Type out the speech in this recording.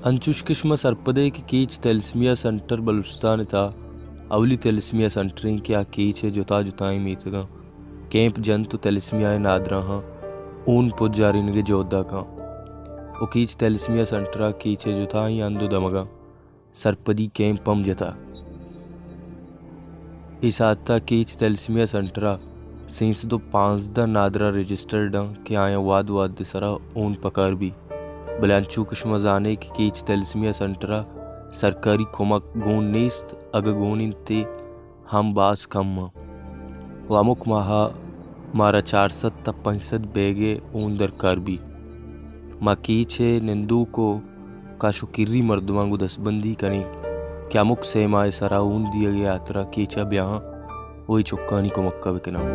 انچوش کہ شما سرپد ئے کہ کیچ تھیلسیمیا سنٹر بلوچستان ءِ تہا اولی تھیلسیمیا سنٹر ایں کہ آ کیچ ءِ جتا جتائیں میتگاں کیمپ جنت ءُ تھیلسیمیا ءِ نادراہاں ہون پجارینگ ءِ جہد ءَ کاں ءُ کیچ تھیلسیمیا سنٹر ءَ کیچ ءِ جتائیں ہند ءُ دمگاں سرپدی کیمپ ہم جتا۔ اے ساعت ءَ کیچ تھیلسیمیا سنٹر ءَ سیسد ءُ پانزدہ نادراہ رجسٹرڈ آں کہ آیاں وہد وہد ءِ سرا ہون پکار بی، بلے انچو کہ شما زانے کہ کیچ تھیلسیمیا سنٹر ءَ سرکاری کمک گون نیست، اگہ گون انت تے ہم باز کم آں ءُ ہمک ماہ ءَ مارا چار سد تا پنچ سد بیگ ءِ ہون درکار بی۔ ما کیچ ءِ نندوک ءُ کاش ءُ کری مردماں گوں دستبندی کنیں کہ ہمک سہ ماہ ءِ سرا ہون دیگ ءِ ہاترا کیچ ءَ بیاہاں ءُ اے چکانی کمک ءَ بکناں۔